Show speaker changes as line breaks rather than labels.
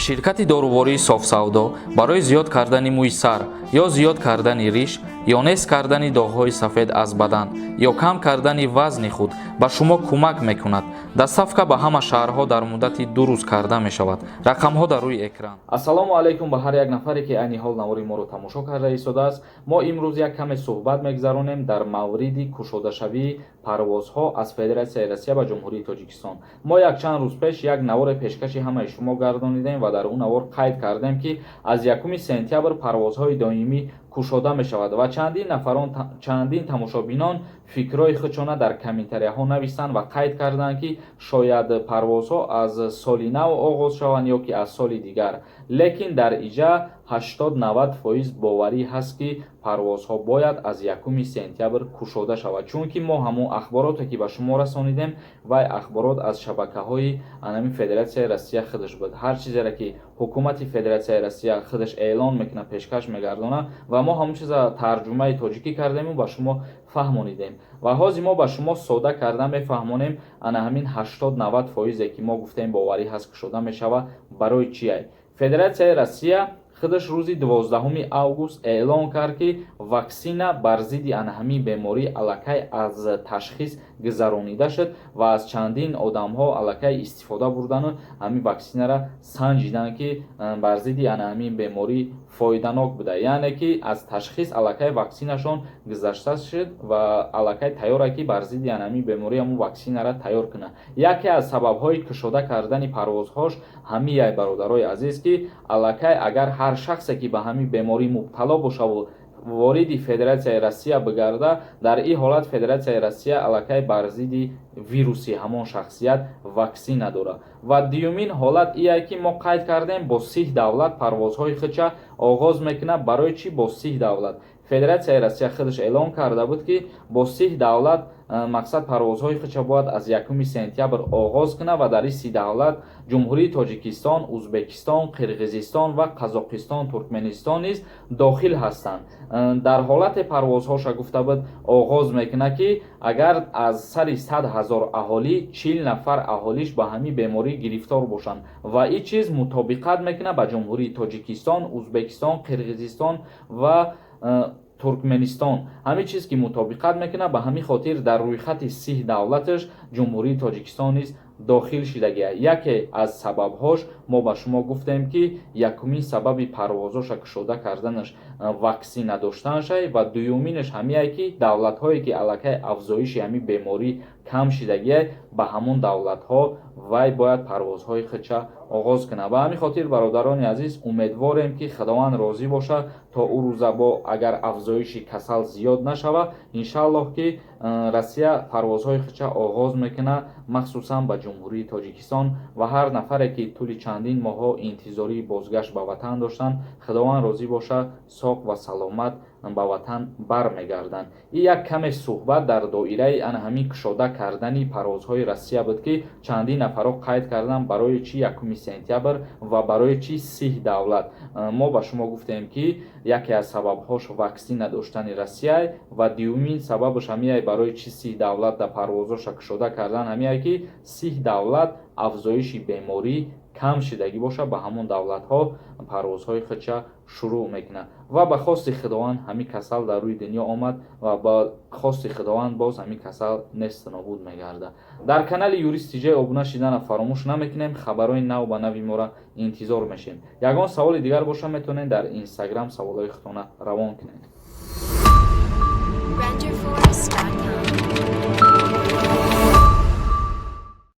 Ширкати дорувории «Софсавдо» барои зиёд кардани мӯи сар ё зиёд кардани риш ё нест кардани доғҳои сафед аз бадан ё кам кардани вазни худ ба шумо кӯмак мекунад. Доставка ба ҳама шаҳрҳо дар муддати 2 рӯз карда мешавад. Рақамҳо дар рӯи экран. Ассалому алайкум ба ҳар як нафаре, ки айни ҳол навори моро тамошо карда истодааст. Мо имрӯз як каме суҳбат мегузаронем дар мавриди кушодашавии парвозҳо аз Федератсияи Россия ба Ҷумҳурии Тоҷикистон. Мо якчанд рӯз пеш як наворе пешкаши ҳамаи шумо гардонидем ва дар он навор қайд кардем, ки аз 1 сентябр парвозҳои доимӣ кушода мешавад ва чандин нафарон, чандин тамошобинон фикрҳои худшона дар комментарияҳо нависанд ва қайд карданд, ки шояд парвозҳо аз соли нав оғоз шаванд ё ки аз соли дигар. Лекин дар иҷа 80-90% боварӣ ҳаст, ки парвозҳо бояд аз 1 сентябр кушода шавад, чунки мо ҳамон ахбороте, ки ба шумо расонидем, вай ахборот аз шабакаҳои анами Федератсияи Россия худаш буд. Ҳар чизере, ки ҳукумати Федератсияи Россия худаш эълон мекунад, пешкаш мегардонад ва мо ҳамон чиза тарҷумаи тоҷикӣ кардему ба шумо фаҳмонидем. Ва ҳозир мо ба шумо сода карда мефаҳмонем, ана ҳамин 80-90 фоизе, ки мо гуфтем, боварӣ ҳаст, кушода мешавад, барои чие. Федератсияи Россия худаш рӯзи 12 август эълон кард, ки ваксина бар зидди ана ҳамин беморӣ аллакай аз ташхис гузаронида шуд ва аз чандин одамҳо аллакай истифода бурдану ҳамин ваксинара санҷиданд, ки бар зидди ана ҳамин беморӣ фоиданок буда. Яъне ки аз ташхис аллакай ваксинашон гузашта шуд ва аллакай тайёра, ки бар зидди ана ҳамин беморӣ ҳамун ваксинара тайёр кунад. Яке аз сабабҳои кушода кардани парвозҳош ҳамияй, бародарои азиз, ки аллакай агар ҳар шахсе, ки ба ҳамин беморӣ мубтало бошаву вориди Федератсияи Россия бигарда, дар ин ҳолат Федератсияи Россия аллакай бар зидди вируси ҳамон шахсият ваксина дорад. Ва дуюмин ҳолат ие, ки мо қайд кардем, бо 30 давлат парвозҳои худша оғоз мекунад. Барои чӣ бо 30 давлат? Федератсияи Россия худаш эълон карда буд, ки бо 30 давлат, мақсад, парвозҳои худша бояд аз 1 сентябр оғоз кунад ва дар ин 30 давлат Ҷумҳурии Тоҷикистон, Узбекистон, Қирғизистон ва Қазоқистон, Туркменистон низ дохил ҳастанд. Дар ҳолате парвозҳоша, гуфта буд, оғоз мекунад, ки агар аз сари 100 000 аҳолӣ 40 нафар аҳолиш ба ҳамин беморӣ гирифтор бошанд. Ва ин чиз мутобиқат мекунад ба Ҷумҳурии Тоҷикистон, Узбекистон, Қирғизистон ва Туркменистон. Ҳамин чиз ки мутобиқат мекунад, ба ҳамин хотир дар рӯйхати 30 давлаташ Ҷумҳурии Тоҷикистон низ дохил шидагия. Яке аз сабабҳош мо ба шумо гуфтем, ки якумин сабаби парвозоша кушода карданаш ваксина доштанашай ва дуюминаш ҳамияе, ки давлатҳое, ки аллакай афзоиши ҳамин беморӣ кам шидагия, ба ҳамон давлатҳо вай бояд парвозҳои худша оғоз кунад. Ба ҳамин хотир, бародарони азиз, умедворем, ки Худованд розӣ бошад, то ӯ рӯза бо агар афзоиши касал зиёд нашавад, иншааллоҳ, ки Россия парвозҳои худша оғоз мекунад, махсусан ба Ҷумҳурии Тоҷикистон. Ва ҳар нафаре, ки тӯли чандин моҳҳо интизории бозгашт ба ватан доштанд, Худованд розӣ бошад, соқ ва саломат ба ватан бармегарданд. Ин як каме суҳбат дар доираи ана ҳамин кушода кардани парвозҳои Россия буд, ки чандин нафарҳо қайд карданд, барои чӣ 1 сентябр ва барои чӣ 30 давлат. Мо ба шумо гуфтем, ки яке аз сабабҳош ваксина доштани Россия ва дуюмин сабабаш ҳамияй, барои чӣ 30 давлат дар парвозҳоша кушода кардан, ҳамияй, ки 30 давлат афзоиши беморӣ кам шидагӣ бошад, ба ҳамон давлатҳо парвозҳои худша шурӯъ мекунад. Ва ба хости Худованд ҳамин касал дар рӯи дунё омад ва ба хости Худованд боз ҳамин касал несту нобуд мегардад. Дар канали Юрист Тиҷай обуна шидана фаромӯш намекунем. Хабарҳои нав ба нави моро интизор мешем. Ягон саволи дигар боша, метавонед дар Инстаграм саволҳои худтона равон кунед.